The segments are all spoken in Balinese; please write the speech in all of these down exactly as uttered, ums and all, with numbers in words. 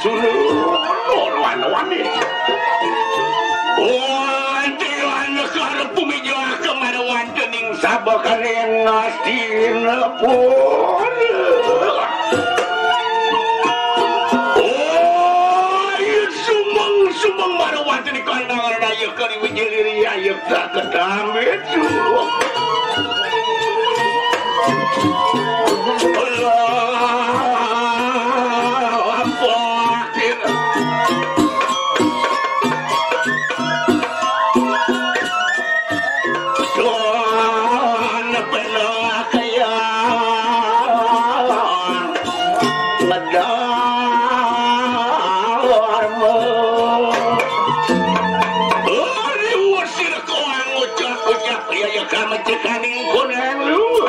Sulur wan-wani. Wantilan karep pumijak kemana wantening sabakaning Astinapura. Oh, ieu sumeng-sumeng mara wanten di kandangan ayeuna kari wijiliri ayeuna tak ketambit. Koang ngucap-ngucap, iya, iya, kamecekaning kunang lu.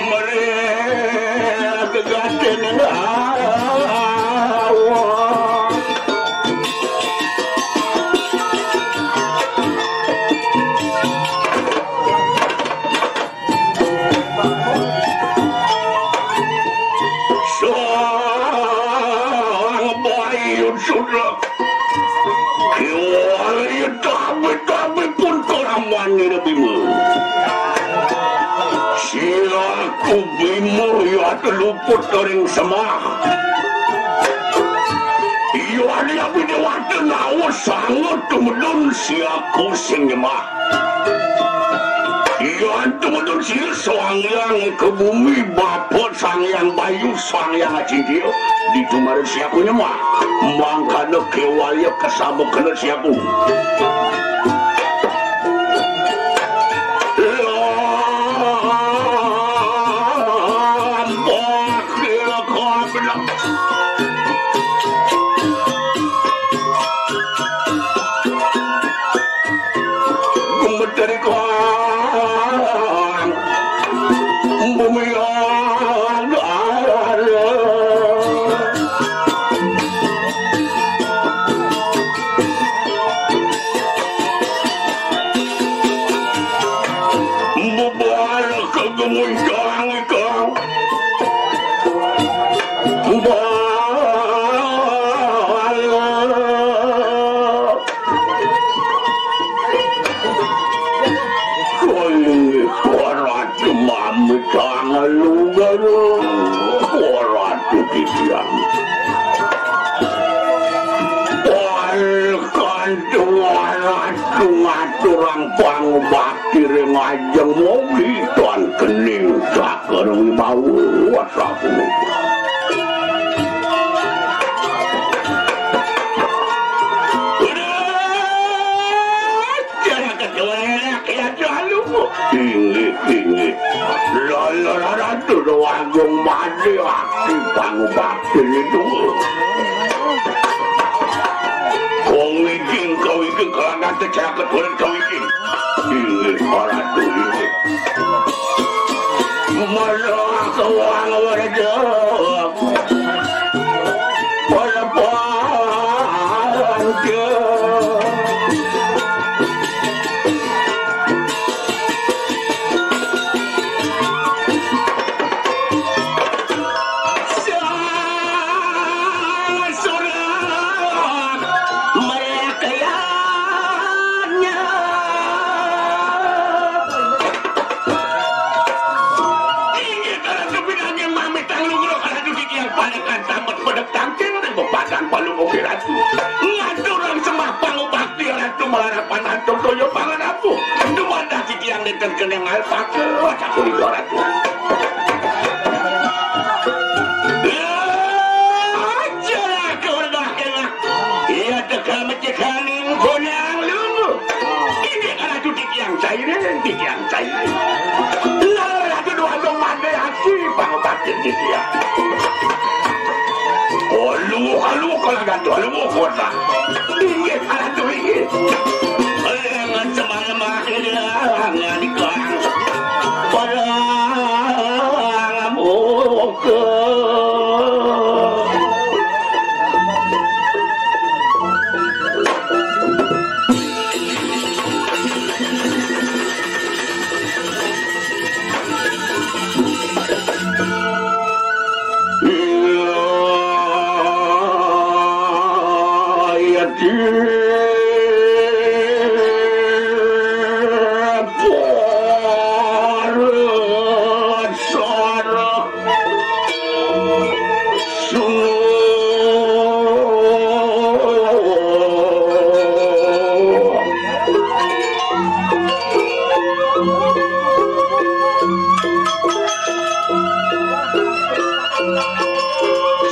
Mereka gegatin. Sang Bayu Sudra. Kiwari tabi-tabi pun kalaman nira Bima. Siaku Bima ya luput ring semah. Iya dia bidewata nawa sanget tumedun siaku sing nyemah. Yan tumedun sira Sang Hyang ke bumi, Bapa Sang Hyang Bayu, Sang Hyang Acintya, ditu mara siaku nyemah. Mangkana kewaya kasabekena siaku. Lampah kira kabelak. Gemeter kang bumi ada. Bebal kegemuncang ikang. Bebal. Koyong korat mami tangan lu garu. Korat titiang. Pal kantung alat ngaturang pangubah Kira ngajeng mogi tuan kening cakar wibawa sapunika. Inggih, inggih. Lala Ratu Déwagung Madé akti pangubakti niku. Kawiking, kawiking, kalagan tecak ketulen kawiking. Inggih, Ratu, inggih. Malah kawang wajah. Walaupun Inggih, Ratu, pinanggih mamitang lugra ka Ratu titiang panekan tamet pedek tangkil ring pepatan Palungguh Ratu. Ngaturang sembah pangubakti Ratu malarapan antuk toya panganapu. Dumadak titiang nénten keneng alpaka, sapunika Ratu. Aja kawedah kena. Iya teka mecekaning gunang lungguh. Inggih Ratu titiang cairin, titiang cairin. Lalu Ratu Déwagung Madé asih pangubakti titiang. Aluh, aluh, kalagan to, aluh, kota. Inggih, Ratu, inggih. Lengan semalam akhirnya ngadikang. Padang muka.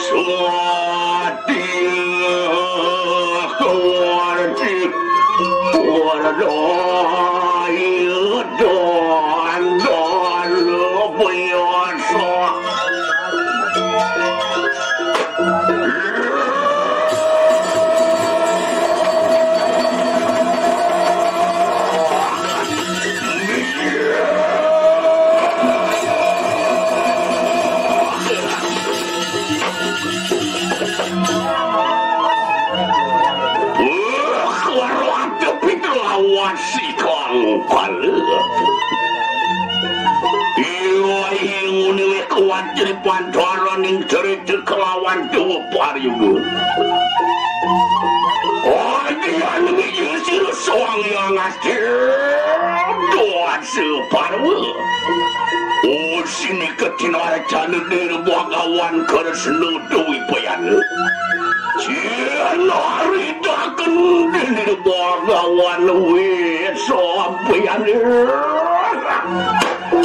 Suwati kawarti wardaya dan dan biasa. Wah, warwata pitulawasi kang pala. Iya, iya, nguniwi kuat jadi pantaraning cerita kelawan Dewa Pariyuga. Adian mijil sira Sang Hyang Astya Dwasa Parwa. Oh, sinika tinarcana Nirmagawan Kresna Dwipayana. Sinaritaken Nirmagawan Wesapayana.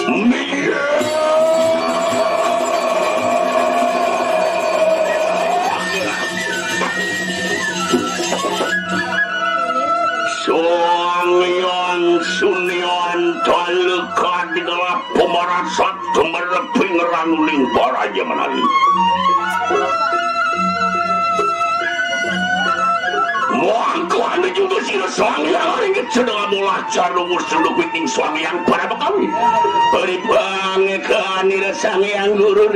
Miyah. Sang Hyang Sunyantala kadikala pamarasat tumereping ranuning paraja menari. Mangko anu juga sira Sang Hyang ringgit sedang bola caru sunduk witing Sang Hyang para bekawi. Beri pangekan ira Sang Hyang Guru.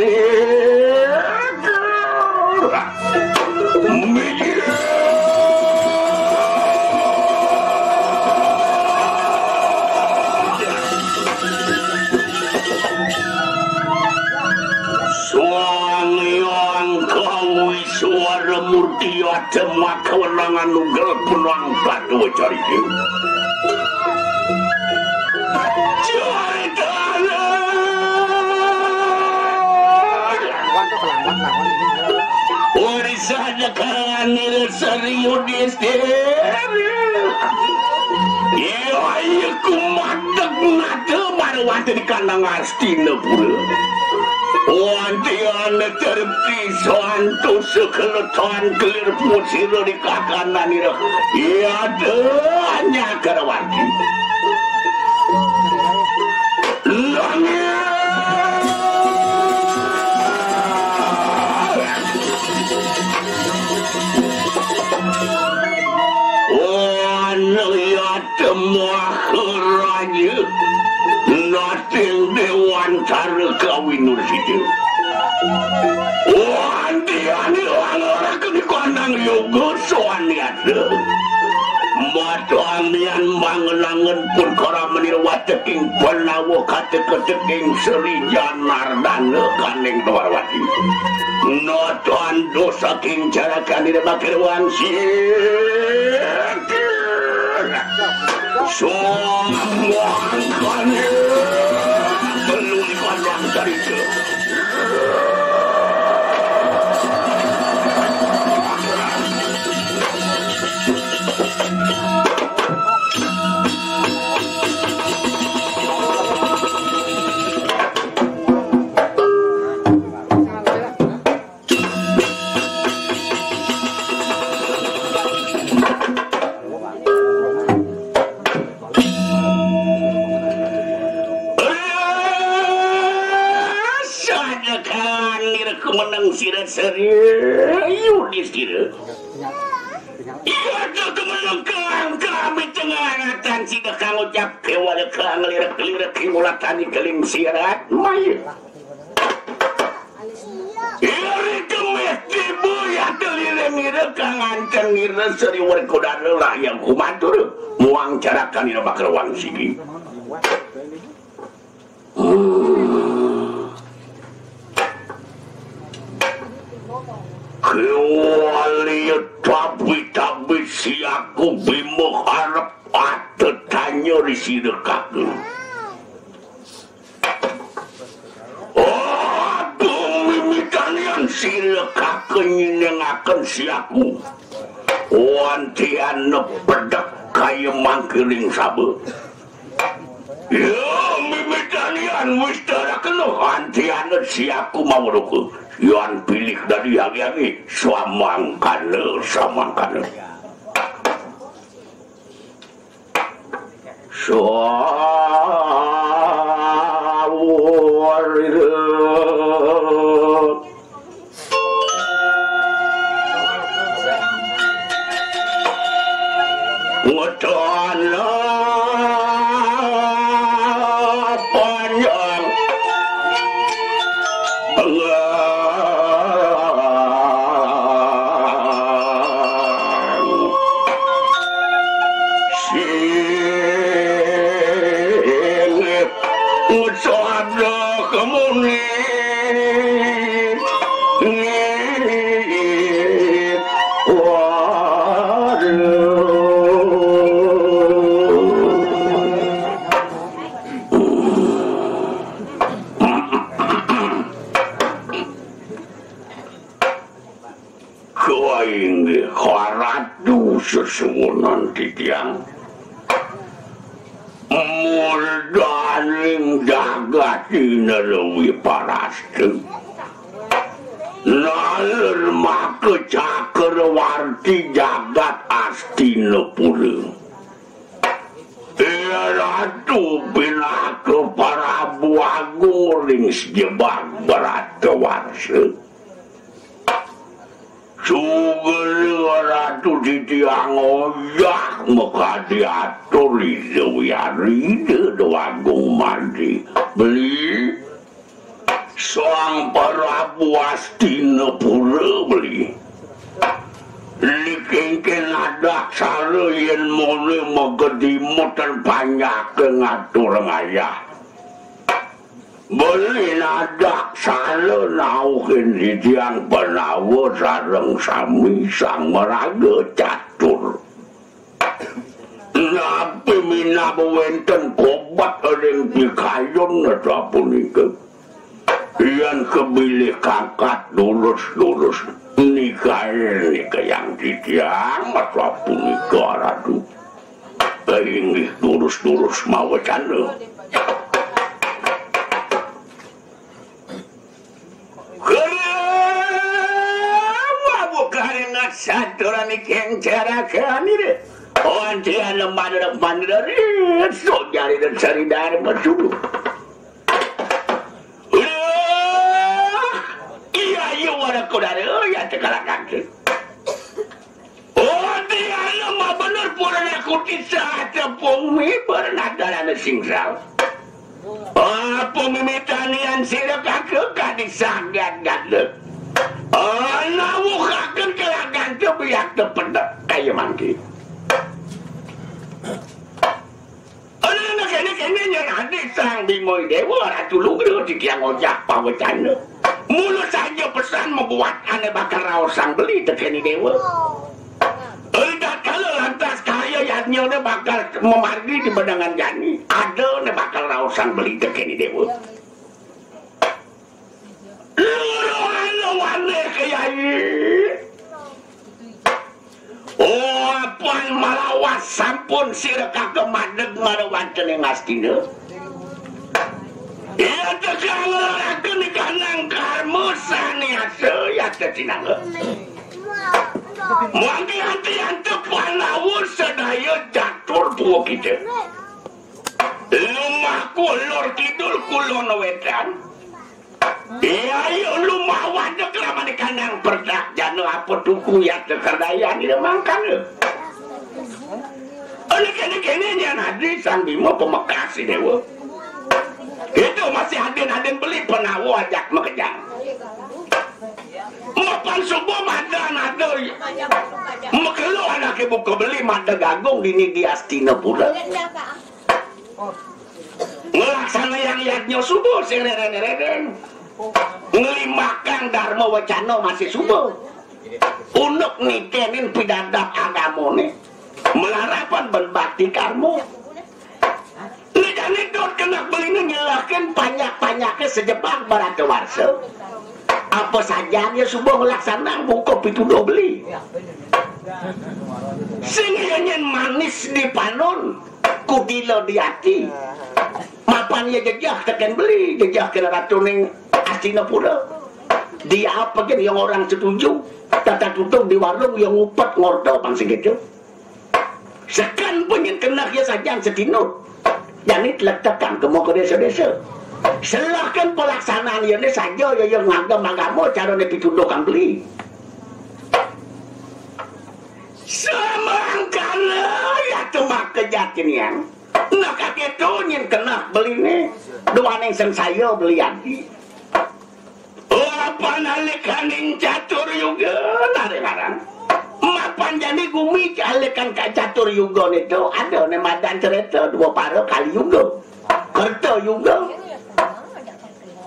Sang Hyang Kawiswara Murti ada makawenangan nunggal punang batu carita. Carita. Warisan kalanir serius di istri. Iya, iya, kumatek nata marwati di kandang Astinapura. Wantian terti santos sekeletan kelir pusir di kakananira. Iya, deh, nyakarawarti. Langit. Wanaya temah raja. Nating dewantara kawinur sida. Wantian ilang ora keni kandang yoga soaniat. Matamian mangelangen pun kara menir wateking penawa kateketeking Sri Janardana kaning Dwarawati. Natan dosaking jarakan ida bakir wangsi. Sombong kaning telu ikan wang dari Sadekan lir kumeneng sira seri Yudhistira. Iya, kekemelengkang kami tengah ratan sida kang ucap kewala kang lirik-lirik mulakani keling sirat maya. Iri kemih tiba ya teliring ira kang anten ira seri werkodana lah yang kumatur muang carakan ira bakal wang sigi. Kewali tabi-tabi siaku bima harap atetanya di sida kakung. Oh, pemimitanian sira kakung nyinengaken siaku. Wantian nepedek kaya mangkiring saba. Ya, mimidani Wis tara kena antiana siaku mawruka. Yan pilih dadi agi-agi. Samangkana, samangkana. Sawur. Ngedana panjang. Sing sabda kemuni. Waduh. Kainggih Ratu sesuwunan titiang. Murdaning jagat Indrawi parasta. Naler maka cakrawarti jagat Astinapura. Iya Ratu pinaka Prabu Agung ring sejebag Bharatawarsa. Sugeng Ratu titiang oyah makadi atur Ida Wiari Ida Déwagung Madé. Beli Sang Prabu Astinapura beli. Dikénkén adak sara yén moné magedi muter panjaké ngatur ngayah. Beli nadak sala nauhin titiang Pandawa sareng sami sang maraga catur. Napi minab wénten kobet ring pikayun sapunika. Yan kabilih kangkat durus-durus nikaé nikayang titiang sapunika Ratu. Inggih durus-durus mawecana. Kerawa bukaring saturan iking carakanira. Ontian manera-manera rit, sojari dan sari dharma sulu. Udah, iya, iya, wara kodara, ya, cekalakan. Oh, tiada mah bener purna kuti saat tepung mi pernah dalana singsal. Apa mimitanian sira kaka kadi sagat ganda. Nawuhaken kelagan tebiak tepedek kaya mangki. Ana kéné-kéné nyén adi Sang Bima Déwa Ratu Lugra titiang ojah pawecana. Mula saja pesan mabuat ané bakal raosang beli tekén I Déwa. Ri tatkala lantas kaya yadnyané bakal mamargi di benengan jani, adané bakal raosang beli tekén I Déwa. Luruhana wanéh, Kyai. Oh, apan malawas sampun sira kaka madeg mara wantening Astina. Iya tegal ngelarakén ikanang karma sané asa yata cinangga. Mangké anti-anti Pandawa sadaya catur puwa kita. Lumah kulur kidul kulon wétan. Iya, iya, lumah wadek lamane kanang perdak jana apa tuku yata kerdayan ida mangkana. Ana kéné-kéné nyén adi Sang Bima pamekas I Déwa. Itu masih adin-adin beli Pandawa ajak makejang. Mapan suba madan ada makelo anaké buka beli madeg agung dini di Astinapura. Nglaksanayang yadnya suba sing reren-reren. Nglimbakang dharma wacana masih suba. Unduk nitenin pidabdab agamané. Malarapan ben bakti karma. Likane dot kenak beliné nyelehkin panjak-panjaké sejebag barata warsa. Apa sajan ya suba nglaksanang buka pituduh beli. Sing nyen manis di panun. Kutila di ati. Mapan ya jejeh tekén beli, jejeh kena ratu ning Astinapura. Dia apa gén yang orang setuju? Tata tutup di warung yang ngupet ngorta pang sing gitu. Seken pun nyén keneh ya sajan setinut. Jani tletekan kemo ka désa-désa. Selehken pelaksanaan yene saja ya, ya ngagem agama carane pituduh kang beli. Semangkana ya temaka jatinian. Nah, kaketo nyén keneh beline, duaning sengsaya beli adi. Oh, apa nalikaning catur yuga nare ngaran. Mapan jani gumi alikan ka catur yuga nitu ada ne madan cerita dua para kali yuga. Kerta yuga.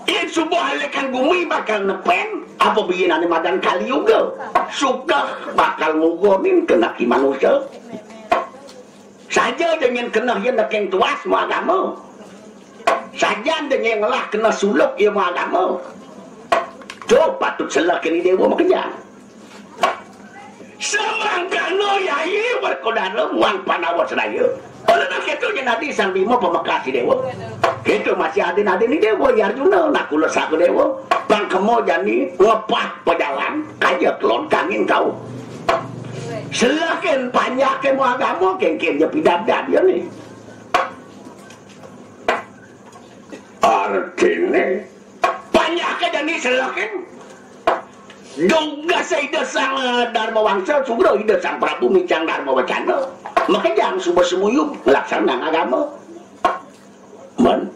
Yen suba alikan gumi bakal nepen, apa biyin ane madan kali yuga. Sukeh bakal ngugonin kenaki manusa. Saja dengan keneh yen nekeng tuas mau agama. Sajan dengan ngelah keneh suluk ya mau agama. Tuh patut selehke ni dewa makejang. Semangkana yai Werkudara muang Pandawa sedaya. Oleh nak itu yen adi Sang Bima pemekas dewa. Kita masih adi-adi ni dewa ya Arjuna, nak kula saka dewa. Pang kemo jani ngepah pejalan, kaya kelon kangin kau. Selehke panjake mau agama, kengken je pidabdab ya ni. Artine, panjake jani selehke. Dugas Ida Sang, eh, Dharma Wangsa, sugra Ida Sang Prabu micang Dharma Wacana. Makejang suba semuyub ngelaksanang agama. Men.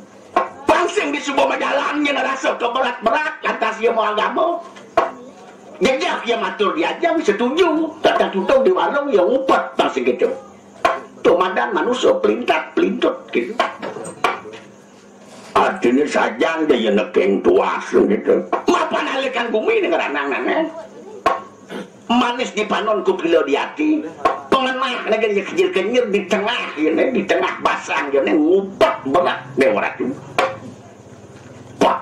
Pang sing disuba majalan yen rasa keberat-berat lantas ya mau agama. Jejeh ya matur diajeng setuju, datang tutup di warung ya ngupet pang sing gitu. Tuh madan manusia pelintat pelintut gitu. Artine sajan dia ya nekeng tuas gitu. Mapan alikan gumi ning ranang nane. Manis dipanon kupila di ati. Pengenah lagi ya kenyir-kenyir di tengah ya ne, di tengah basang ya ne ngupet berat Dewa Ratu. Pak.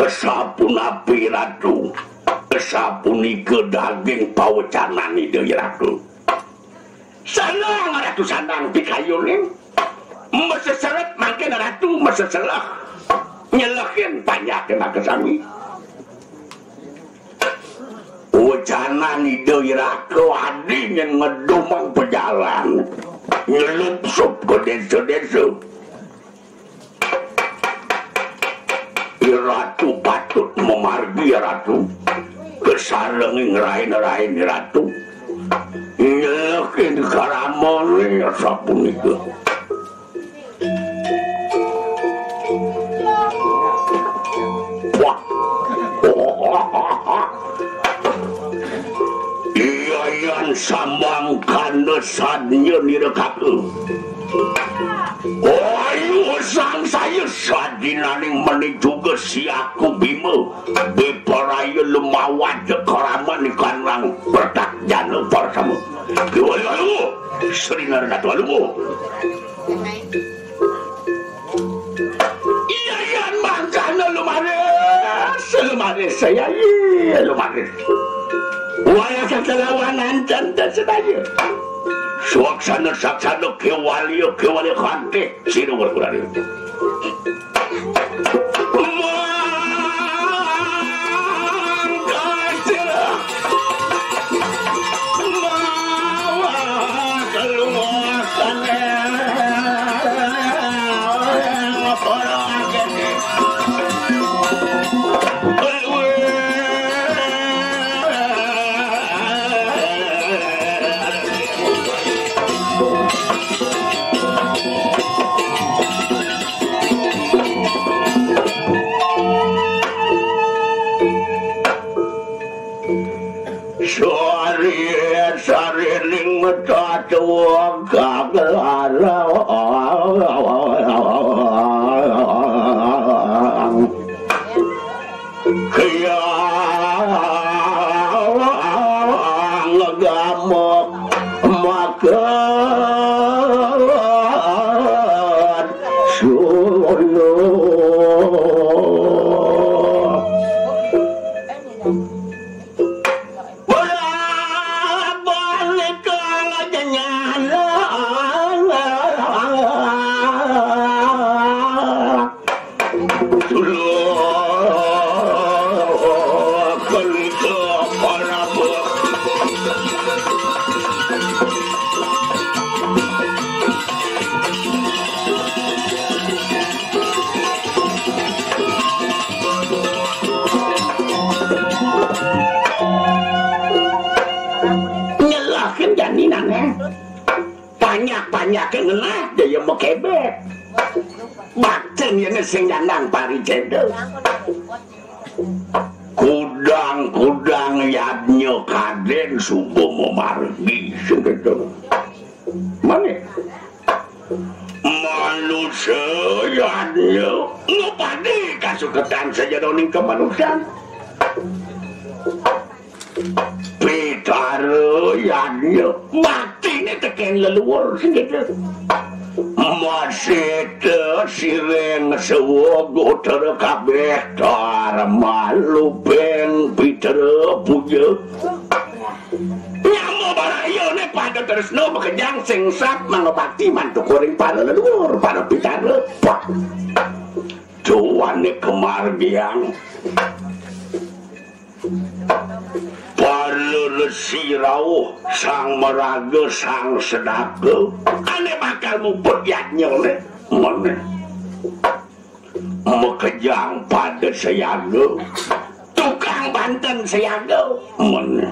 Sapunapi Ratu. Sapunika daging pawecanan Ida Ratu. Sandang Ratu sandang pikayunin. Meseseret mangkin Ratu meseselah. Nyelehin panjake makasami. Wecanan Ida Iraka adi nyen ngedumang pejalan. Nyelupsup ke desa-desa. Iratu patut memargi, Ratu. Kesarenging rain-rain, Ratu. Nyelekin karamane sapunika. Wah. Iyayan sambang kanda sadnya nirekaka. Ayu sang saya sadinaning meni juga si aku Bima. Beparaya lumawan je karaman ikanang pertak jana parsama. Ayu, ayu, Sri Narendra, ayu. Iya, iya, mangkana lumaris, lumaris, iya, iya, lumaris. Wayah kelawan ancan dan sedaya. Suaksana saksana kewalia, kewalia kantih, sira berkurang. Sari, sarining tatwa kagelaran. Kiyang ngegamuk makan suyo. Bola balik ke jenyalang. Nyake ngenah, ya, ya makebet. Bakten ya sing nyandang pariceda. Kudang-kudang yadnya kaden suba mamargi, segitu. Mane? Manusa yadnya ngepadi kasuketan sajeroning kamanusan. Pitara yadnya baktine teken leluhur, segitu. Masita sireng sewa gotara kabeh, tarma lupeng pitara puja. Nyama barayane pada tresna makejang sing sap mangabakti mantuk ring para leluhur, para pitara. Pak. Tuane kemargiang. Para resi rauh, sang maraga, sang sedaka, ane bakal muput yadnyane, mene. Makejang pada sayaga, tukang banten sayaga, mene.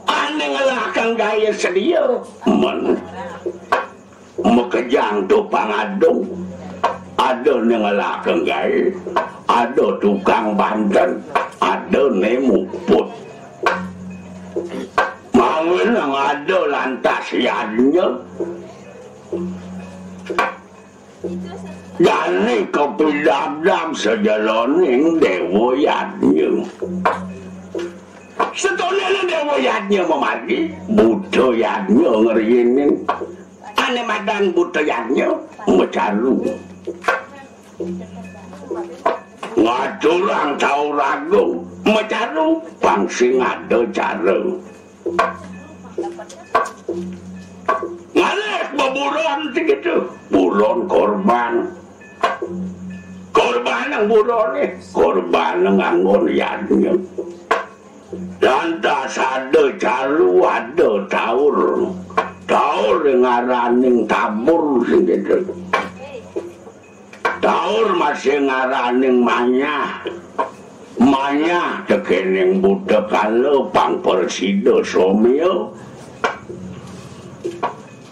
Ane ngelahkang gaye sedia, mene. Makejang to pangadung, ada ne ngelahkang gaye, ada tukang banten, ada ne muput. Mawinang ada lantas yadnya, jani kapidabdab sajeroning dewa yadnya. Setonene dewa yadnya mamargi, buta yadnya ngriyinin. Ane madan buta yadnya, macaru. Ngaturang taur agung, macaru, pang sing ada cara. Ngalih beburon segitu, buron korban. Korban nang burone, korban nang anggon yadnya. Lantas ada caru, ada taur. Taur ngaraning tabur, segitu. Taur masih ngaraning manyah. Manyah tekening buta kala pang prasida somia.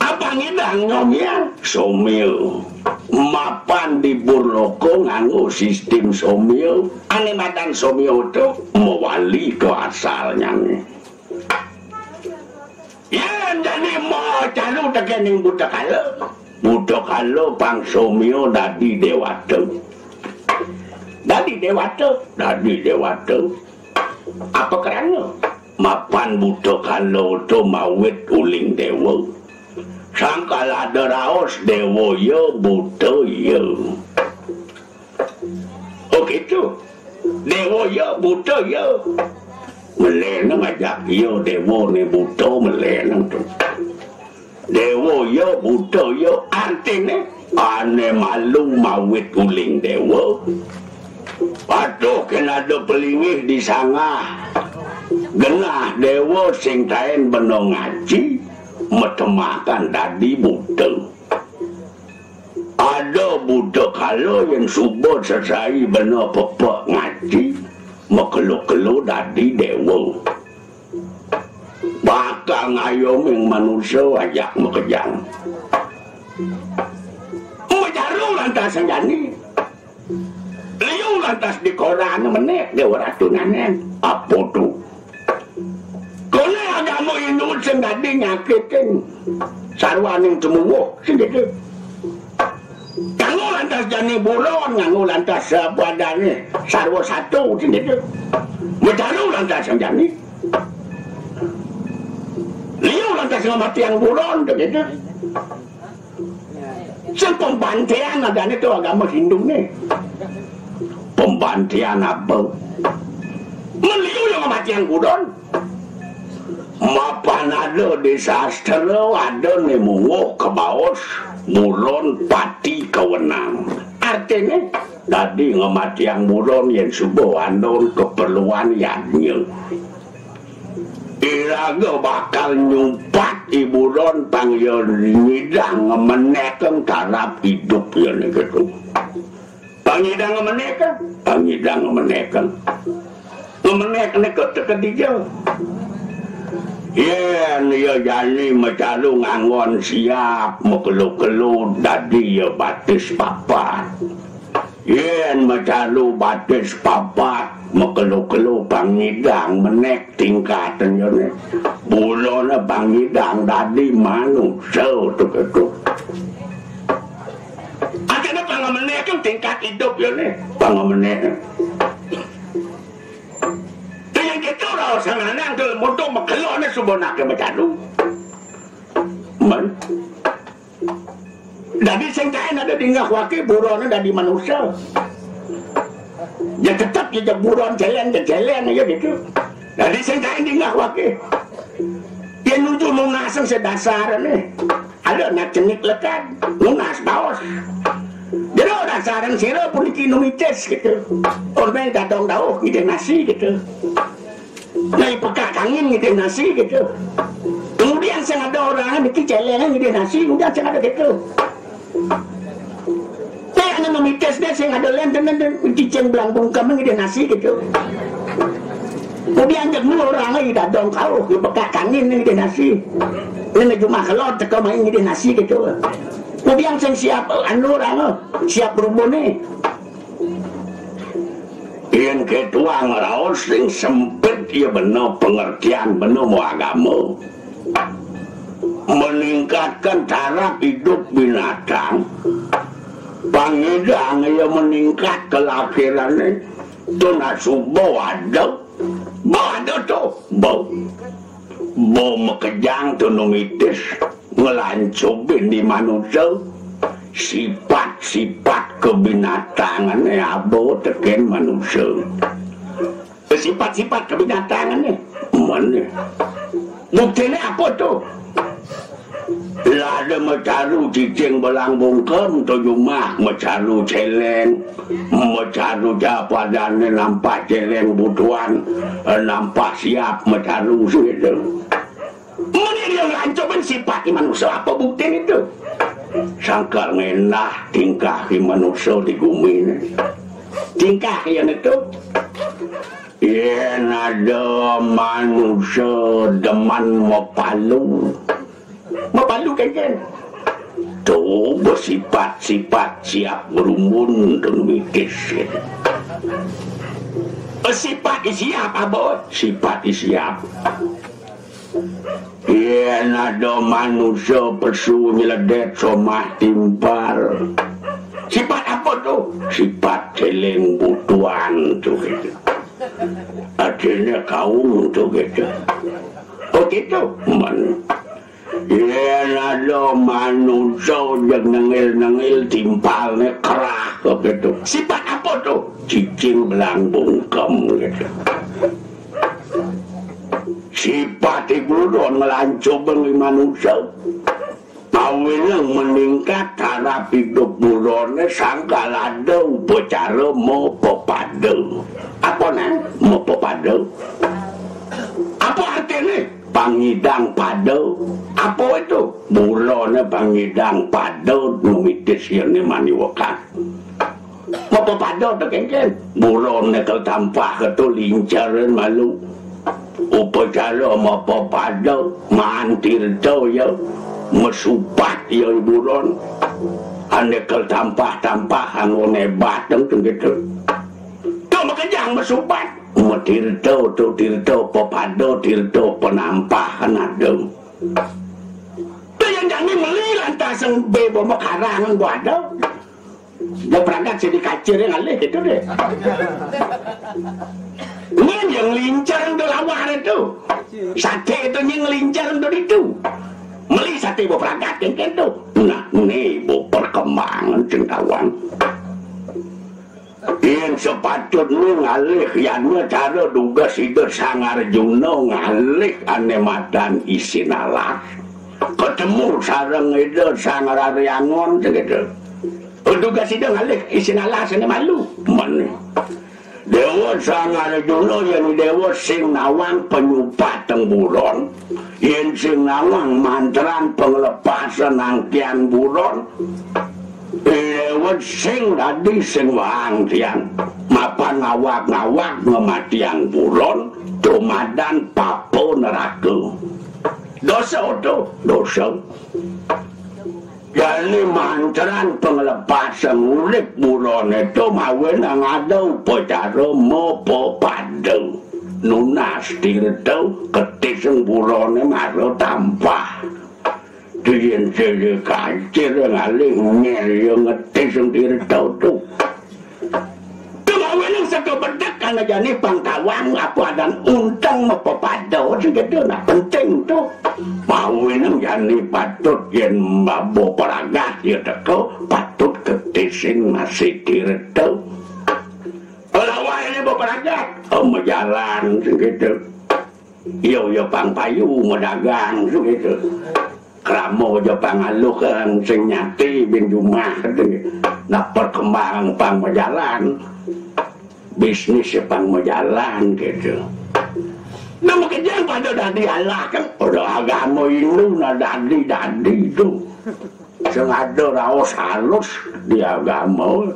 Apa ngidang nyomia? Somia. Mapan di burloko nganggo sistem somia. Ane madan somia to mawali to asalnyane. Yen jani macaru tekening buta kala. Buta kala pang somia dadi dewata. Dadi dewata, dadi dewata. Apa krana? Mapan buta kala to mawit uling dewa. Sangkal ada raos dewa ya buta ya. Oh gitu. Dewa ya buta ya. Melena ngajak ya dewa ne buta melena to. Dewa ya buta ya artine ane malu mawit uling dewa. Patuh kena ada pelinggih di sangah. Genah dewa sing taen bena ngaji, matemakan dadi buta. Ada buta kala yen suba sesai bena pepek ngaji, makelo-kelo dadi dewa. Bakal ngayoming manusa ajak makejang. Macaru lantas jani. Liu lantas di koran menek Dewa Ratu Nanen. Apa tu? Kone agama Hindu sing dadi nyakitin sarwaning temuwuh sing gitu. Nganggo lantas jani buron, nganggo lantas, eh, padane sarwa satu sing gitu. Macaru lantas jani. Liu lantas ngamatiang buron gitu. Sing pembantian adane to agama Hindu ne. Pembantian apa? Meliu yang ngamatiang buron. Mapan ada di sastra, ada ne munguh kabaos buron pati kawenang. Artine dadi ngamatiang buron yen suba andon keperluan yadnya. Iraga bakal nyupat iburon pang ya nyidang ngemenekeng tarap idup ya gitu. Pang nyidang ngemenekeng, pang nyidang ngemenekeng. Ngemenek ne kete kedija. Yén ya jani macalu nganggon siap, makelo-kelo dadi ya batis papat. Yén macalu batis papat, makelo-kelo pangidang menék tingkatné. Buroné pangidang dadi manusa to kéto. Artiné pangamenék tingkat idup ya né. Pangamenék. Dengan kita orang sanganang dalam motor makeloné suba naké macalu. Men. Dadi sing kain ada dingah waké buroné dadi manusa. Ya tetep ya buron céléng, ya céléng ya gitu. Dadi sing kain dingah waké. Ya nuju nunasang sedasarné. Ada nak cenik lekad, nunas baos. Jero dasaran sira puniki numitis gitu. Ormé dadong dauh ngidih nasi gitu. Nah, pekak kangin ngidih nasi gitu. Kemudian sing ada orang niki céléng ngidih nasi, kemudian sing ada gitu. Nah, anu numitis deh sing ada lén tenan cicing belang bungkem ngidih nasi gitu. Kemudian jek nu orang lagi dadong kauh, ngidih pekak kangin ngidih nasi. Ini jumah kelor teka main ngidih nasi gitu. Kemudian sing siap anu orang siap rubuh nih. Yén ketuang raos sing sempit ya bener pengertian bener mau agama. Meningkatkan taraf hidup binatang. Pangidang ya meningkat kelakiranné. Tuh nak suba ada. Ba ada tuh. Ba. Ba makejang tuh numitis. Ngelancubin di manusa. Sifat-sifat kebinatangané aba tekén manusa. Sifat-sifat kebinatangané. Mana? Buktiné apa tuh? Lah ada macalu cicing belang bungkem to jumah, macalu céléng, macalu japadané nampak céléng butuhan, eh, nampak siap macalu gitu. Meni dia ngelancubin sifat manusa apa buktiné itu? Sangkal ngenah tingkah manusa di gumi ini. Tingkah yang itu. Yén ada manusa demen mapalu. Mapalu kéngkén. Tuh bersifat-sifat siap berumbun dan mitis. Sifat siap apa? Sifat siap. Yén ada manusa pesu nyeledet somah timpal. Sifat apa tuh? Sifat céléng butuhan tuh gitu. Artinya kaum tuh gitu. Oh gitu. Man. Yén ada manusa ojek nengil-nengil timpalné kerah tuh gitu. Sifat apa tuh? Cicing belang bungkem gitu. Sifat iku lho ngelancubeng manusa. Awining meningkat taraf hidup buroné sangkal ada upacara mapepada. Apa nang mapepada? Apa artiné? Pangidang pada. Apa itu? Buroné pangidang pada numitis yéné maniwekan. Mapepada to kéngkén. Buron nyekel tampah ketu lincaran malu. Upacara mapepada mantirta ya. Mesupat ya buron. Ané kel tampah-tampah anggoné bateng to gitu. To makejang mesupat. Metirta to tirta pepada tirta penampahan ada. To yang jani meli lantas bé bomo karangan bo ada. Bo pragat sing dikacir ngalih gitu deh. Ini yang lincar untuk lawar itu. Saté itu yang lincar untuk itu. Meli saté bo pragat kéngkén to. Nah, ini bo perkembangan sing tawang. Yén sepatutné ngalih yana cara dugas Ida Sang Arjuna ngalih ané madan isin alas. Ketemu sareng Ida Sang Raryangon gitu. Dugas Ida ngalih isin alas ané malu. Mané. Déwa Sang Arjuna yén déwa sing nawang penyupat teng buron, yén sing nawang mantran penglepasan angkian buron, déwa sing dadi sing wahang tiang mapan ngawak-ngawak ngematiang buron, to Komadan papa neraka. Dosa to, dosa. Jani mancaran panglepasan urip burane to mawinan ada upacara mapapada. Nunas tirta, ketising burane mara tampah. Diyen jaya kancir ngalih ngel ya ngetising tirta to. Kemawinang saka bedek ana jani pang tawang apa adan unteng mapapada sing gitu. Nah, penting to. Mawinang jani patut yen maba pragat ya teka, patut ketising masih tirta. Ora wae ne bepragat, oh, majalan sing gitu. Iya, iya, pang payu, madagang sing gitu. Krama aja pang aluh kan sing nyati bin jumah gitu. Nah, perkembangan pang majalan. Bisnis ya pang majalan gitu. Nah, makejang pada dadi Allah kan, pada agama Hindu nah dadi-dadi itu. Sing ada raos halus di agama.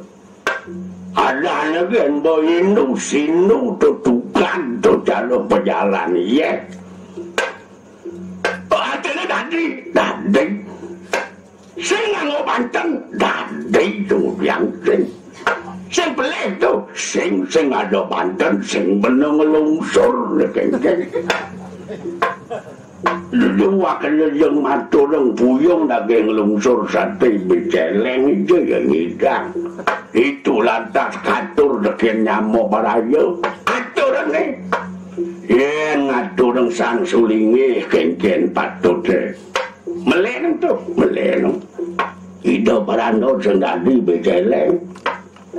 Ada lagi yang bawa Hindu, Sindu, tu tukang, tu jalur pejalan, iya. Oh, artinya dadi, dadi. Sing nganggo banten, dadi tu yang sing. Sing pelih tu, sing, sing ada banten, sing bener ngelungsur, kengkeng. Dudu wakil yang matureng buyung daging lungsur sate beceleng itu ya ngidang. Itu lantas katur deken nyamo baraya. Aturane. Yen ngatureng sang sulinge kengken patute. Meleng tu, meleng. Ida barando sing dadi beceleng.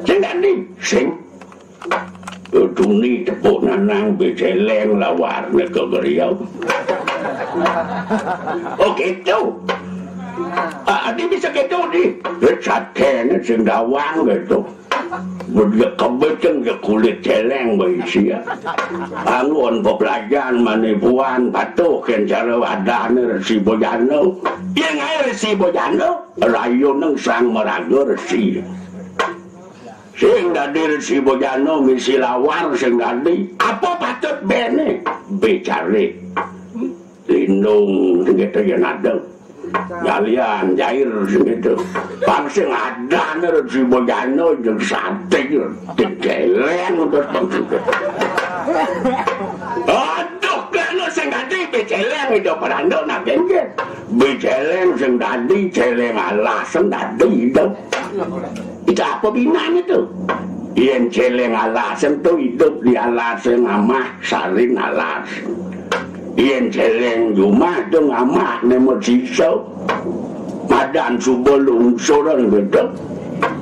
Sing dadi, sing. Duni tepuk nanang beceleng lawarne ke beliau. Oh gitu. Ah, adi bisa gitu di. Satene sing dawang gitu. Bedia kebeceng ke kulit celeng berisi ya. Anggon pepelajaran manipuan patuh ken cara wadahne Resi Bojano. Yang ae Resi Bojano, rayuneng sang meraga resi. Sing dadi Resi Bojano misi lawar sing dadi. Apa patut bene? Becare. Lindung sing gitu ya nado. Galian jair sing gitu. Pang sing adane Resi Bojano jeung sate digelen terus pang sing gitu. Aduh, kalau sing dadi beceleng itu perando nak genggit. Beceleng sing dadi, celeng alas sing dadi itu. Itu apa binane tu? Yen celeng alasen tu idup di alasen amah, salin alas. Yen celeng jumah tu ngamah nemo sisa. Madan suba lungsuran gitu.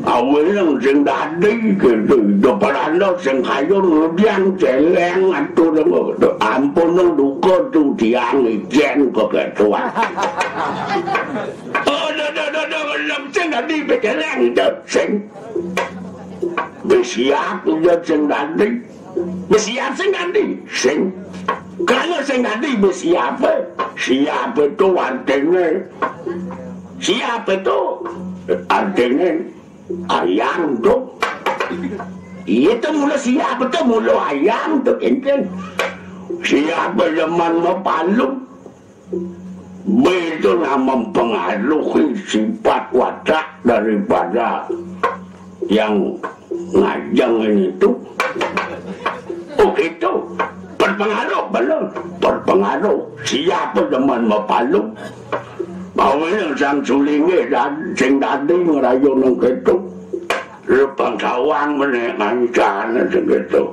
Aweleng sing dadi gitu. Idup peranda sing kayun ngudian celeng atur nemo. Ampun nang duka tu tiang ijen keketuan. Oh, do, do, do, do, lem sing dadi beceleng itu sing. Besiap udah sing dadi. Besiap sing dadi. Sing. Kalau sing dadi besiap, siap itu artinya. Siap itu artinya ayam tuh. Iya tuh mula siap itu mula ayam tuh kinten. Siap zaman mau palu. Begitu nah mempengaruhi sifat watak daripada yang ngajeng ini tuh. Oh gitu. Berpengaruh bener. Berpengaruh. Siapa demen mapalu? Mau yang sang sulinge dan sing dadi ngerayu nang gitu. Lu pangsawang meneh ngancana segitu.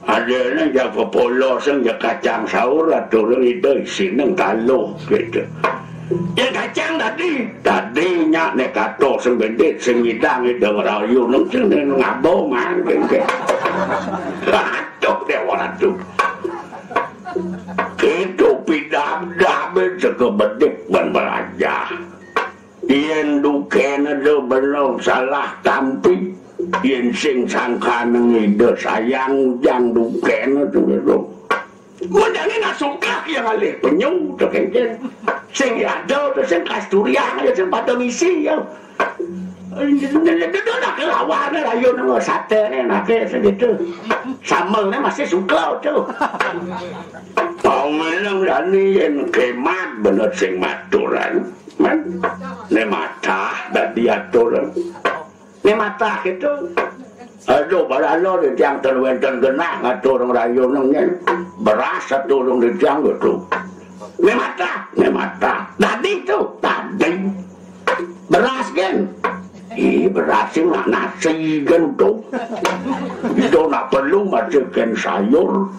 Adene ya pepolo sing ya kacang saur aturun itu isine kaluh gitu. Ya kacang tadi, tadi nyak nek kato sing bedik sing ngidang itu ngerayu nang sing ngabo mang gitu. Aduh dewa aduh. Itu pidam-dam seke bedik ban belajar. Yen dukene do bener salah tampi, yen sing sangkane ngida sayang ujang dukene tu do. Mendane nak sungkah yang alih penyu tu kengken. Sing yado tu sing kasturiang ya sing pada misi ya. Nake lawane rayu nang satene nake segitu. Sambalnya masih sungkel tuh. Pawenang dani yen kemat bener sing maturan. Man, ne matah dadi aturan. Ne matah itu. Aduh, balalo di tiang ten wenten genah ngatur rayu nang nyen. Beras atur di tiang gitu. Ne matah, ne matah. Tadi itu, tadi. Beras kan? Ih, beras sih nak nasi kan tuh. Itu nak perlu masukkan sayur.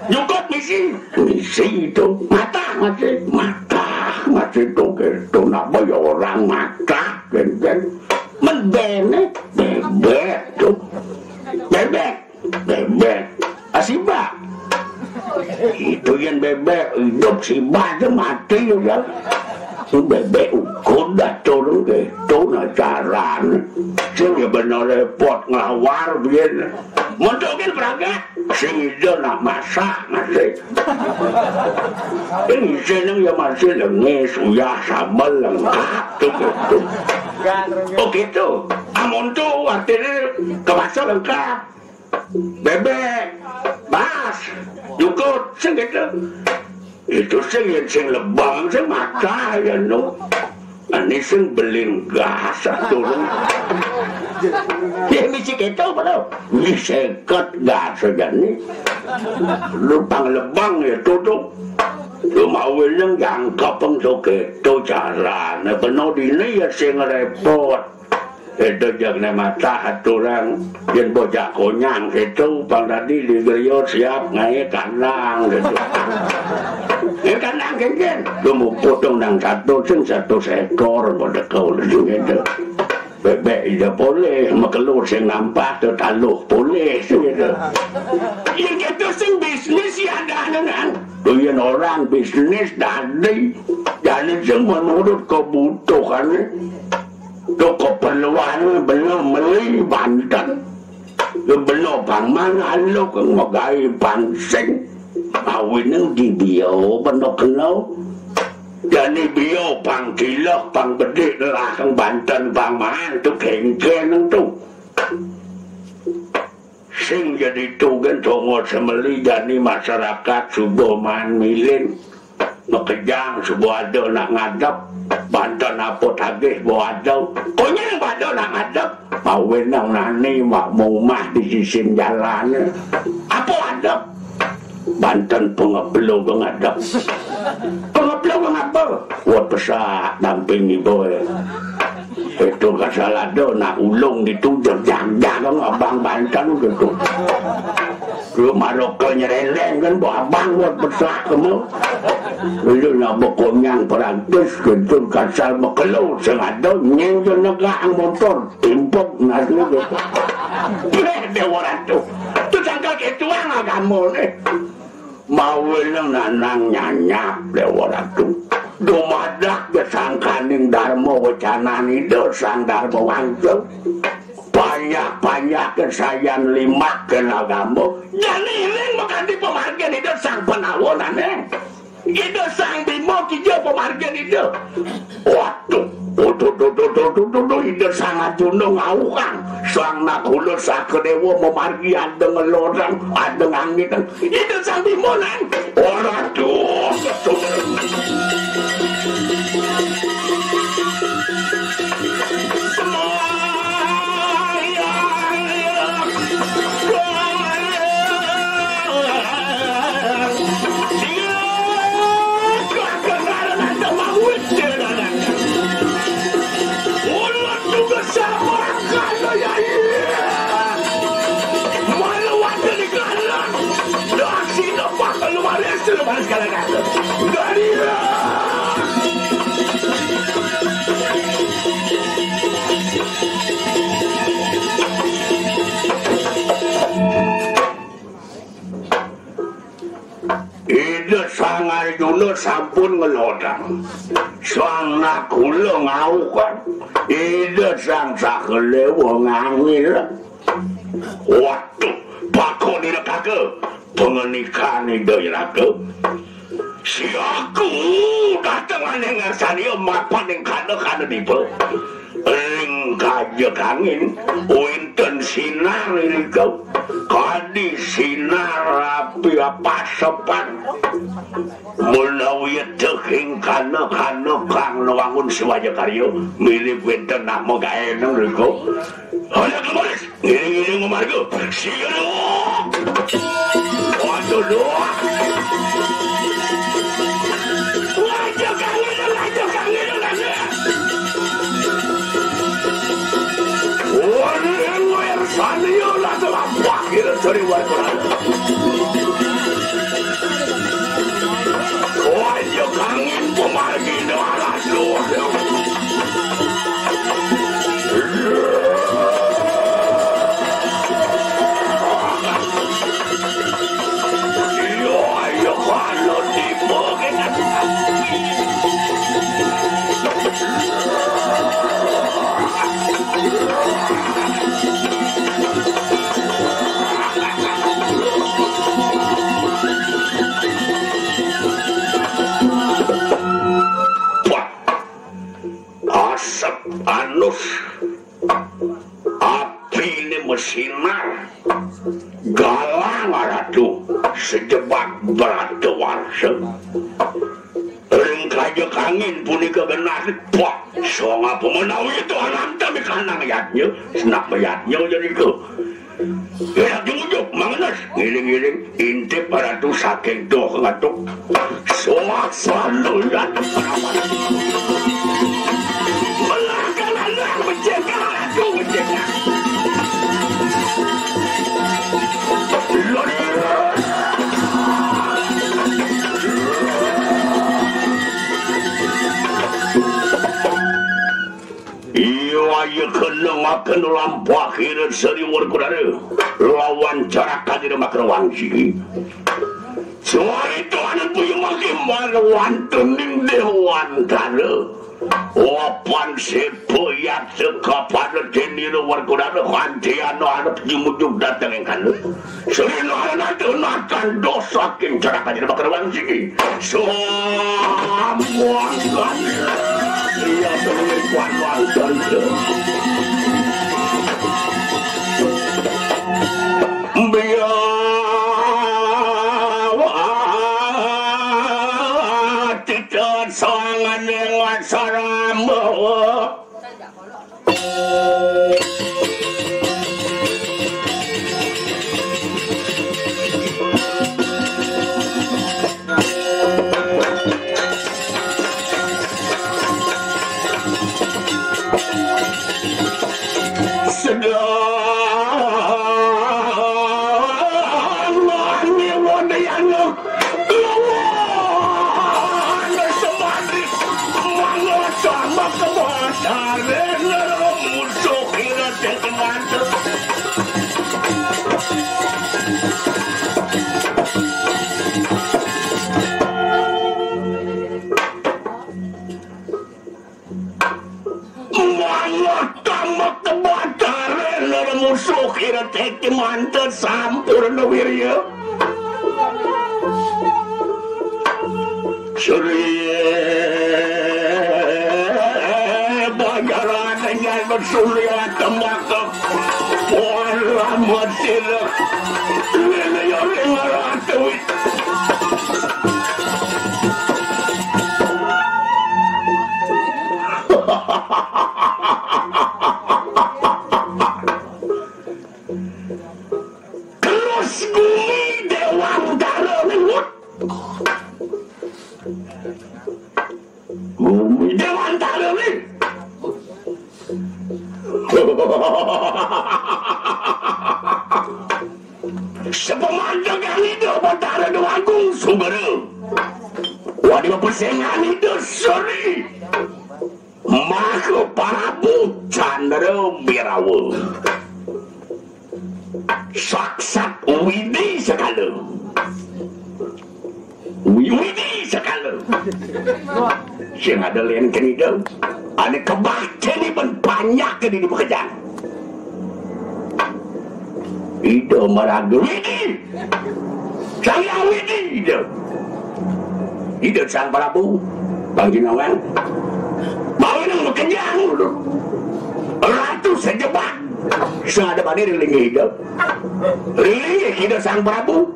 Cukup misi, misi itu. Matah masih, matah masih tuh gitu. Nak bayar orang matah kan kan. Mendene bebek tuh. Bebek. Bebek. Ah, sibak. Itu yang bebek hidup, sibak aja mati juga. Bebek ukur dah turun gitu nah carane. Sing ya bener repot ngelawar biyen. Montokin berangkat. Sing itu nak masak masih. Ini seneng ya masih lengis, uyah, sambal lengkap tuh gitu. Oh gitu. Amun tuh artinya kemasan lengkap. Bebek, bas, jukut, sing gitu. Itu sing yen sing lebang sing matah ya no. Ani sing belin gas turun. Ya misi gitu padahal. Ini seket gas aja nih. Lu pang lebang ya tutup. Lu mau wileng jangkepeng so gitu carane. Beno dini ya sing repot. Itu jeng ne matah aturan. Yen bocah konyang itu pang tadi di griya siap ngae kandang gitu. Ya kandang kencen. Lu mau potong nang satu sing satu ekor mau dekau gitu. Bebek iya boleh, mekelur sing nampah tuh taluh boleh gitu. Ya gitu sing bisnis ya ada nang. Tuh yen orang bisnis tadi jadi sing menurut kebutuhan. Tuh keperluan beno meli banten. Lu beno bang mana lu keng megai bang sing. Awineng di bio beno keno. Jani bio bang gila bang bedik lah keng banten bang maan tuh genggen tuh. Sing jadi tugen donga semeli jani masyarakat subuh maan milin. Mekejang subuh ada nak ngadep. Banten apa tagih bo ada. Konyang pada nak ngadep. Mawenang nani mak mumah di sisin jalan. Apa adep? Banten pengepelo ngadep. Pengepelo ngapa? Wah pesak damping ibu. Itu kasal ada nak ulung ditu jajang abang banten gitu. Lu maroke nyereleng kan buat abang buat pesak kamu. Lu nak bekonyang perantis gitu kasal mekelu sing ada nyeng negak motor timpuk nasi gitu. Beh, Dewa Ratu. Tu sangka ketuang agama ni. Mawilang nanang nyanyap Dewa Ratu. Dumadak gesangkaning dharma wecanan Ida Sang Dharma Wangsa. Panjak-panjak kesayan limak ke agama. Jani iling makanti pamargin Ida Sang Panawonane. Ida Sang Bima kija pamargin Ida. Waduh, waduh, waduh, waduh, waduh, waduh, Ida Sang Arjuna ngauhang. Sang Nakula Sakadewa mamargi ada ngelodang, ada nganginang. Ida Sang Bima nang. Waduh, waduh. Ida Sang Arjuna sampun ngelodang. Sang Nakula ngauhkan. Ida Sang Sakadewa ngangil. Waduh, pakon ira kaka. Pengenikan Ida ira kaka. Siaku dateng aning ngarsani mapan ing kana-kana dipa. Ring Kajeg angin, wénten sinar nika. Kadi sinar api pasepan. Menawi teuking kana-kana kang nawangun siwaja karya, milih wénten nama gaéneng nika. Anak lemes, ngiring-ngiring mamarga. Siru. Waduh, duh. Waduh, kangen, waduh, kangen, kangen. Waduh, wer saniya lah telapak kira cari warga. Waduh, kangen pemargi darah. Asep anus, apiné mesinar, galang ratu, sejebak brata warsa. Ring kajeg angin punika genah, wah, songap menawi itu ananta mikanang yadnya, senak yadnya jadi ke. Gerak jumujuk, mangenes, ngiring-ngiring, intip ratu saking doh ngatuk. Soak selalu ratu perawat. Melahkan anak mencegah ratu mencegah. Iya, ayo kenengaken lampah kira seri Werkudara lawan Caraka Dina Makrawangsi. Suari tuanan puyu mangke marwantening Dewantara. Wapan sepo yat sekapada tenira Werkudara kantiana arep jumujug dateng ing kana. Sri Narana tunatan dosa king Caraka Dina Makrawangsi. Samuangkan. Iya, demi kuat wangsan. Biar tidak sangan dengan sarama. Sedang mani wadayana. Lawan semadi mangosama kebataran musuh kira tekengan. Mangatama kebataren musuh kira teki manten sampurna wirya. Surya bajaran dengan surya temaka. Wala masira. Liliyo ring ratu. Terus gumi Dewantara ngut. Gumi Dewantara nih. Sepemantekan itu Batara Dewagung Sugera. Wadi pesengan itu seri. Maka Prabu Candra Birawa. Saksat Widi sekala. Wi-, Widi sekala. Sing ada lain kenida. Ada kebaktian ni pun banyak ke di pekerjaan. Ida maraga Widi. Sang Hyang Widi Ida. Ida Sang Prabu. Bang Jinawang. Bawa nang bekerjaan dulu. Orang Sejebak. Sing ada bani ring linggih Ida. Ring linggih Ida Sang Prabu.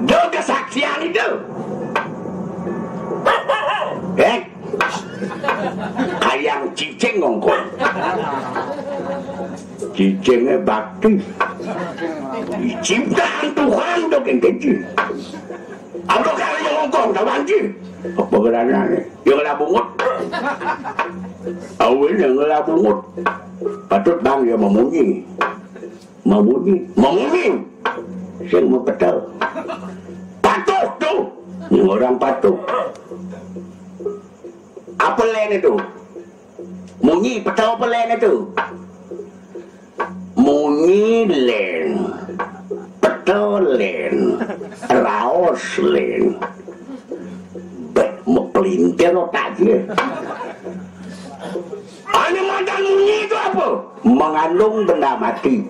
Da kesaksian Ida. Eh, kayang cicing ngongkong. Cicingnya bakti. Ciptaan Tuhan dok yang kecil. Apa kali yang ngongkong, kawan cing? Apa geranane? Yang ngelah bungut. Awin yang ngelah bungut. Patut bang dia memunyi. Memunyi. Memunyi. Sing mau petel. Patuh tu. Ini orang patuh. Apa lain itu? Munyi petel apa lain itu? Munyi lain. Petel lain. Raos lain. Beh, mepelintir otak dia. Ane madan munyi itu apa? Mengandung benda mati.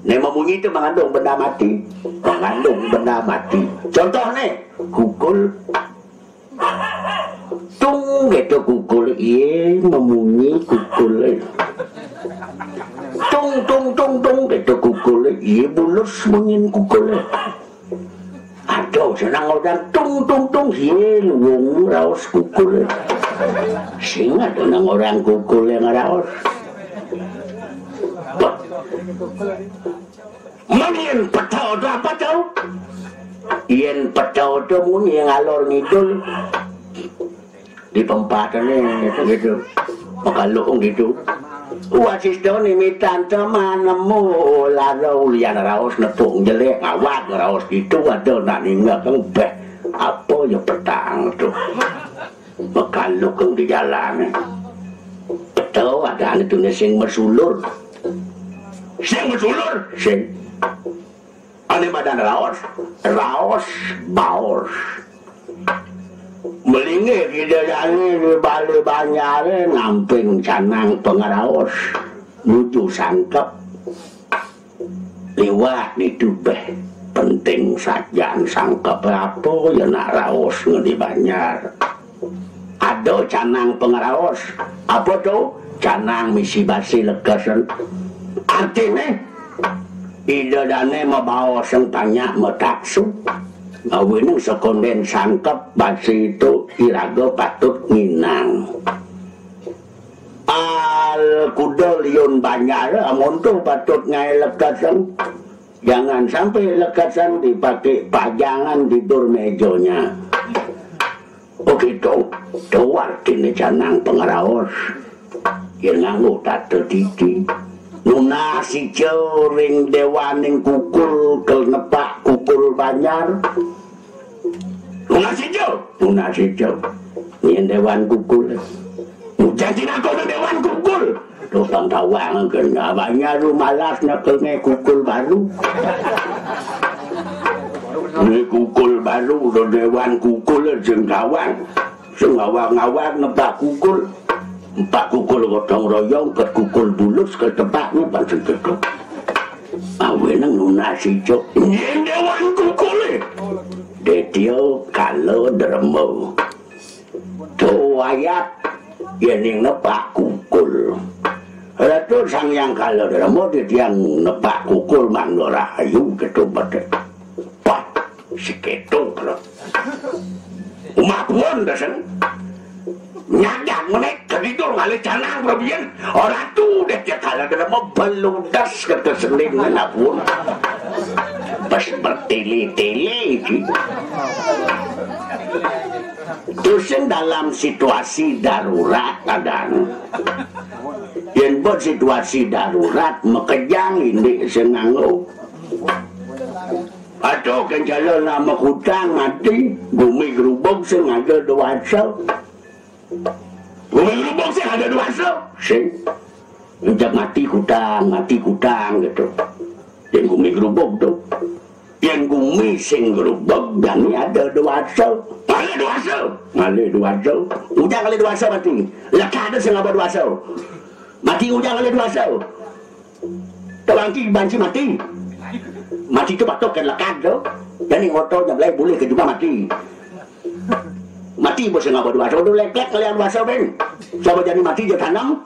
Nek memunyi itu mengandung benda mati. Mengandung benda mati. Contoh nih, kukul. Tung gitu kukul, iye memunyi kukul. Tung, tung, tung, tung gitu kukul, iye bulus munyin kukul. Aduh, senang orang tung, tung, tung, iye luwung raos kukul. Sing ada nang orang kukul yang raos. Mun yen petel to apa to? Yen petel to mun yen ngalor ngidul. Di pempatane gitu. Makalung gitu. Wasistane mitan teman nemu lara ulian raos nepung jelek ngawat raos gitu ada nak ninggal kang beh. Apa ya petang tu? Makalung di jalan. Petel ada ane tune sing mesulur. Sing mesulur, sing. Ane madan raos, raos baos. Melinggih Ida Dane di bale banjare namping canang pangaraos nuju sangkep. Liwat ditu beh penting sajan sangkep apa ya nak raos ngedi banjar. Ada canang pangaraos. Apa tu? Canang misi basi lekesen. Artine Ida Dane mabaos sing banyak mataksu. Awining sekonden sangkep basi itu iraga patut nginang. Al kuda liun banjar amun tu patut ngae lekesen. Jangan sampai lekesen dipakai pajangan tidur mejanya. Oh gitu. Tu artine canang pangaraos. Yen nganggo tata titi. Nunas ijo ring dewaning kukul kel nepak kukul banjar. Nunas ijo, nunas ijo. Yen dewan kukul. Janji aku dewan kukul. Tukang tawang kena banyak lu malas nak kena kukul baru. Ini kukul baru, udah dewan kukul sing tawang. Sing ngawang-ngawang nepak kukul. Empat kukul gotong royong, empat kukul bulus ke tempatnya pancen ketuk. Awe nang nunas ijo. Ini dewan kukul eh. Detio kalo dermo. Tu ayat yening nepak kukul. Ratu Sang Hyang Kala Drama titiang nepak kukul mangga rahayu gitu betek. Pat, si keto kala. Umah puan daseng. Nyadak menek keditur ngalih canang prabian. Ora tu deh dia Kala Drama beludas kata sending anak puan. Pas bertele-tele iki. Tusing dalam situasi darurat kadang. Yen buat situasi darurat makejang indik sing nganggo. Aduh kencala nama kutang mati, gumi gerubug sing ada dewasa. Gumi gerubug sing ada dewasa. Sing. Ujak mati kutang, mati kutang gitu. Yen gumi gerubug tu. Yen gumi sing gerubug, jani ada dewasa. Ngalih dewasa. Ngalih dewasa. Ujak ngalih dewasa mati. Leka ada sing ngaba dewasa. Mati ujak ngalih dewasa. Tawangki banci mati. Mati tu patok kan leka tu. Jani ngoto nyablai boleh ke juga mati. Mati bos sing ngaba dewasa. Udah leklek ngalih dewasa ben. Siapa jani mati je tanam.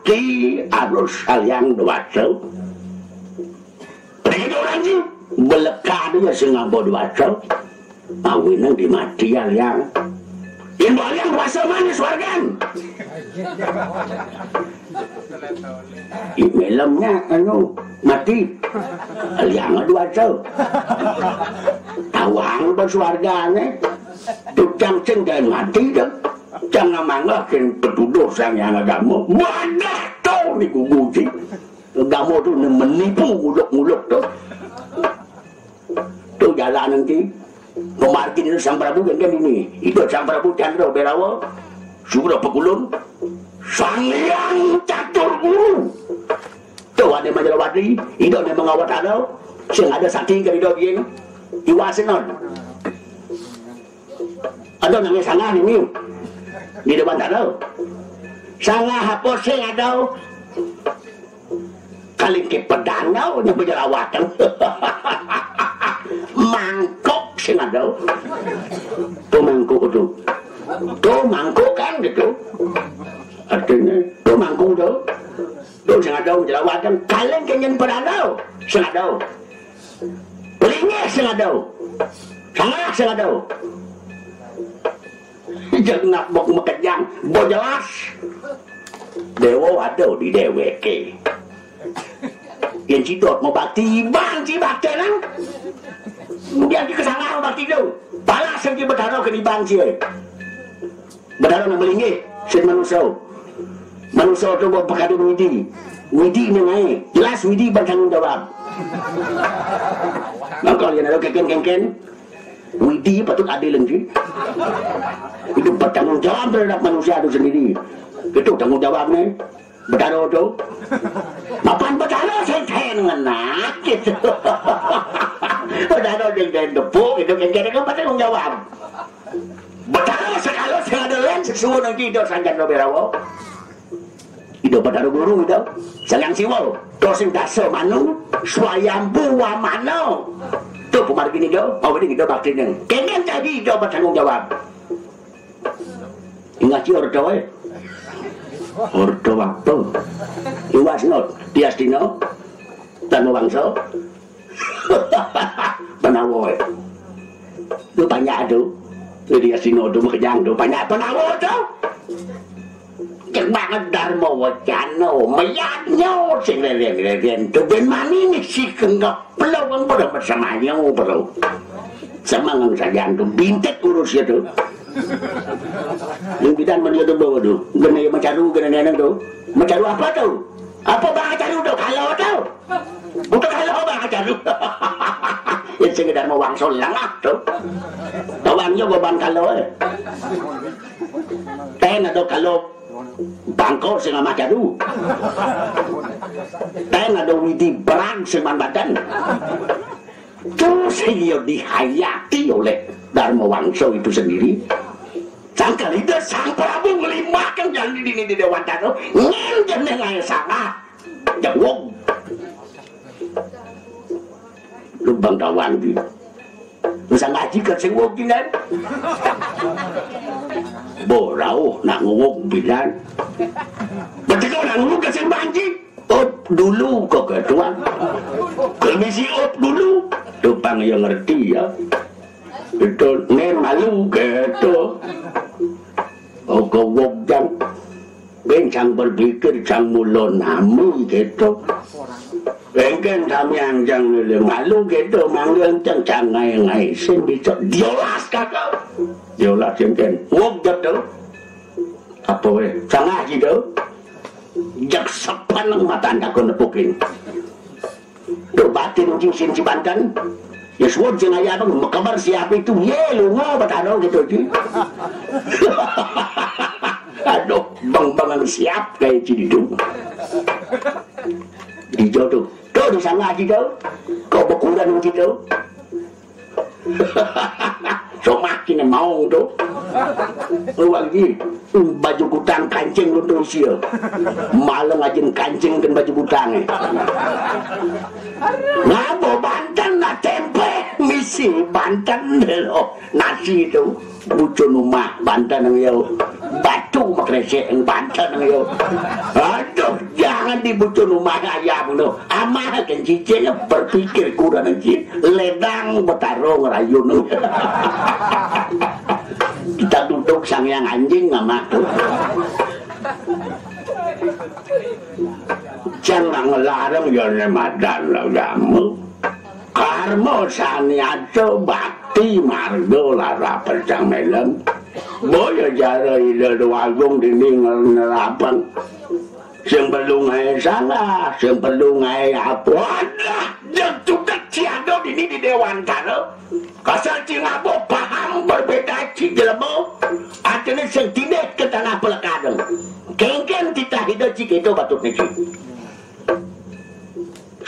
mati harus salyang dewasa. Begitu orang ji, belekah dia sing ngaba dewasa. Awinang di mati alyang. Yen alyang dewasa mana swargan? I melemnya anu mati. Alyang dewasa. Tawang ba swargane. Tukang sing dan mati dah. Jangan mangga ken petuduh sang yang agama. Wadah tu ni guguji. Agama tu ni menipu nguluk-nguluk tu. Tu jalan nanti. Pemargin itu Sang Prabu kan ini. Itu Sang Prabu Chandra Berawa. Sura Pekulun. Sang Hyang Catur Guru. Tu ada Manjalawati. Itu ni mengawat ada. Sing ada sakti kan itu biyen. Iwa Senon. Ada namanya sangah ini. Di depan tak ada. Sangah apa sing ada? Kaling ke pedangau ni penyerawatan. Mangkuk sing ada. Tu mangkuk tu. Tu mangkuk kan gitu. Artinya tu mangkuk tu. Tu sing ada penyerawatan. Kaling ke nyen pedangau sing ada. Pelingis sing ada. Sangah sing ada. Jangan nak bok mekejang. Bo jelas. Dewa ada di deweke. Yang cidot mau bakti ibang ci bakti nang. Kemudian kita salah bakti tu. Balas yang kita bertaruh ke ibang ci. Bertaruh nak belinggih. Sing manusia. Manusia tu buat perkara widi. Widi ni naik. Jelas widi bertanggung jawab. Maka yang ada keken-keken. Widi patut adil lagi. Itu bertanggung jawab terhadap manusia itu sendiri. Itu tanggung jawab ni. Betara tu. Papan betara sing ten ngenak gitu. Betara sing ten tepuk itu kira-kira kan bertanggung jawab. Betara sekala sing ada lain sesuai nanti itu sanjan Berawa. Ida Batara Guru ida. Sayang Siwa. Terus sing dasa manu, swayambu wamana. Tu pemargin ida, awak ida bakti ning. Kenging tadi ida bertanggung jawab. Ingat si ordo eh. Ordo apa? Iwas not, tias dino. Tanu bangsa. Penawa eh. Tu banyak tu. Jadi asino tu makejang tu banyak penawa tu. Cek banget Dharma Wacana, mayadnya sing leren-leren tu ben mani ni si kenggap pelau kan pada bersamanya bro. Sama ngang saja tu bintik urus ya tu. Yang bidan mani tu bawa tu. Gena yang macaru gena neneng tu. Macaru apa tu? Apa bang macaru tu? Kalau tu. Bukan kalau bang macaru. Yang sing Dharma Wangsa lengah tu. Tawangnya beban kalau eh. Ten ada kalau bangko sing amah jadu. Ten ada widi berang sing man badan. Tu sing ya dihayati oleh Dharma Wangsa itu sendiri. Sangka ida Sang Prabu ngelimbahkan janji dini di Dewantara. Ngin jeneng ae salah. Jawab. Lubang tawang di. Bisa ngaji ke sing wong kinan. Borau nak ngowong bidan. Betul nak ngowong ke sing banji. Up dulu ke ketuan. Kemisi up dulu. Tupang yang ngerti ya. Itu nen malu gitu. Oh, gowok jang. Ben sang berpikir, sang mula nami gitu. Engken samian jang lele malu gitu, mangga encen sang ngai-ngai sing bisa diolas kakak. Diolas engken. Wok jatuh. Apa weh? Sangah gitu. Jak sepaneng matan takon nepukin. Duh, batin uji sin si Banten. Ya suwun sing aya abang mekemer siap itu. Ye, lunga betano gitu ji. Aduh, bang-bangan siap kayak ji itu. Ijo tuh. Tuh disanga ji tuh. Kau bekuran uji tuh. Somah kini mau tu. Wang ji, baju kutang kancing lu tu usia. Malang ajin kancing kan baju kutang eh. Ngabo Banten nak tempe misi Banten deh lo. Nasi tu bucu numah Banten yang yo. Batu makresek yang Banten yang yo. Aduh, Ibu cun umah ayam no. Amah kan cicing berpikir kurang cicing. Ledang betaro ngerayun. Kita duduk sang yang anjing ngamah tu. Jangan ngelarang ya ne madan agama. Karma saniaca bakti marga lara pecang melem. Boya jara Ida Dewa Agung dini ngerapang. Sing perlu ngaé salah, sing perlu ngaé apa. Wadah, jeg tutet tiada dini di Dewantara. Kasar ci ngabuk paham berbeda ci jelema. Artinya sing tindih ke tanah pelekadeng. Kéngkén titah Ida ci kéto patut niki.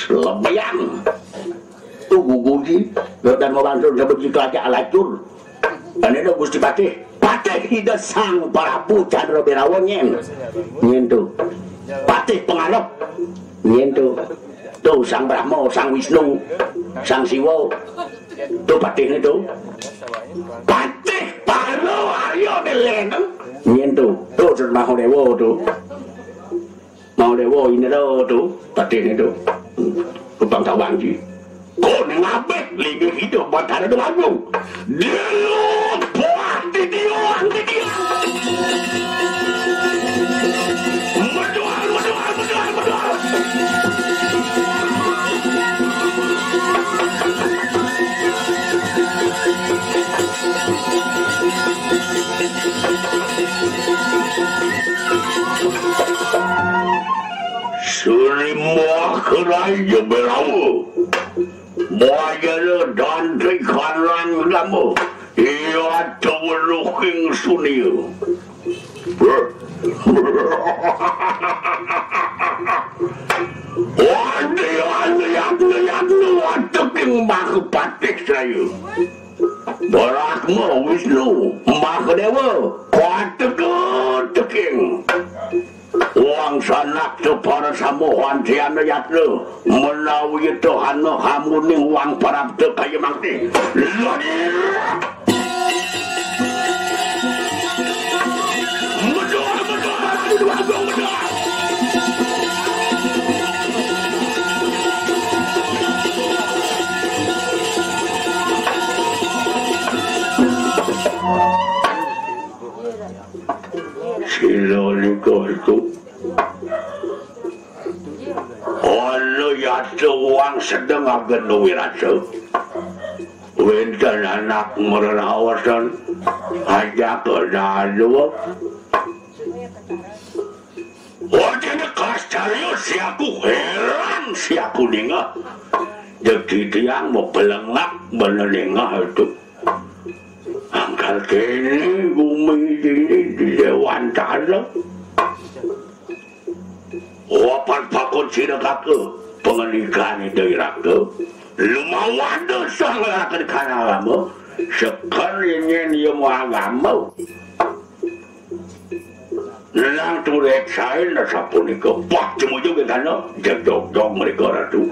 Lebihan. Tu gugu ji, dan mau bantu sebut ji kelajak alacur. Dan itu Gusti Patih. Patih Ida Sang Prabu Candra Birawa nyen. Nyen tu. Patih pengarep. Nyen tu. Tu Sang Brahma, Sang Wisnu, Sang Siwa. Tu patih ni tu. Patih Palo Aryo ni leneng. Nyen tu. Tu Sang Mahadewa tu. Mau dewa ini tu, tu, patih ni tu. Kupang tawang ji. Kok ning abet, lagi hidup buat ada dua lu. Dia lu, buah di dia, di dia. Medual, medual, medual, medual. Suri Maharaja Belawa. Bajana dantri karang lama. Iya taweruhing sunia. Wadian liat-liat wateking mahapatih saya. Brahma Wisnu Mahadewa. Wateka-teking. Wang sanak tepara samuhan tiana yatna, menawi tahana hamuning wang parapta kaya mangke. Lani. Medal, medal, medal, medal. Sila nika iku. Ana yatra wang sedeng ageng wirasa. Wénten anak mrenaosan ajak dalu. Wajane kascarya siaku heran siaku ningeh. Dadi tiang mabelengak bener ningeh itu. Angkal kene bumi dini di Dewantara. Wapan pakon sira kaka pengendikan Ida Iraka. Lumawada sang laken kanalama. Seker yen yen iya mau agama. Nang tureksain sapunika. Wah, jemujug ing kana. Jeg jog-jog mrika, Ratu.